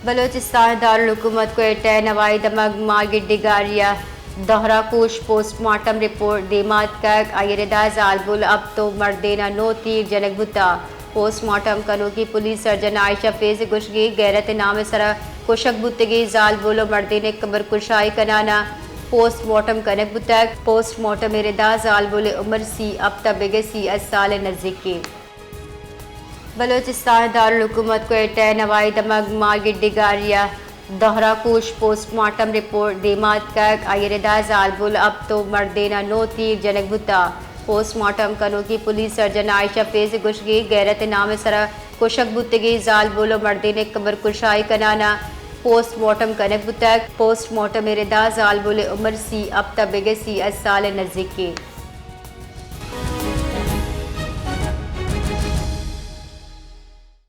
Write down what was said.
بلوچستان ءِ دارالحکومت کوئٹہ ءِ نوائی دمگ ماگڈی گاری ءِ دہرا کوش پوسٹ مارٹم رپورٹ دیما اتکگ۔ آئی ءِ ردا زالبول ہپت ءُ مردین ءَ نو تیر جنگ بوتگ۔ پوسٹ مارٹم کنوکی پولیس سرجن عائشہ فیض ءِ گوشگ ءَ غیرت ءِ نام ءِ سرا کشگ بوتگیں زالبول ءُ مردین ءِ قبر کشائی کنان ءَ پوسٹ مارٹم کنگ بوتگ۔ پوسٹ مارٹم ءِ ردا زالبول ءِ عمر سی ہپت ءَ بگر سی ہشت سال ءِ نزیک اِنت۔ بلوچستان ءِ دارالحکومت کوئٹہ ءِ نوائی دمگ ماگڈی گاری ءِ دہرا کوش پوسٹ مارٹم رپورٹ دیما اتکگ۔ آئی ءِ ردا زالبول ہپت ءُ مردین ءَ نو تیر جنگ بوتگ۔ پوسٹ مارٹم کنوکی پولیس سرجن عائشہ فیض ءِ گوشگ ءَ غیرت ءِ نام ءِ سرا کشگ بوتگیں زالبول ءُ مردین ءِ قبر کشائی کنان ءَ پوسٹ مارٹم کنگ بوتگ۔ پوسٹ مارٹم ءِ ردا زالبول ءِ عمر سی ہپت ءَ بگر سی ہشت سال ءِ نزیک اِنت۔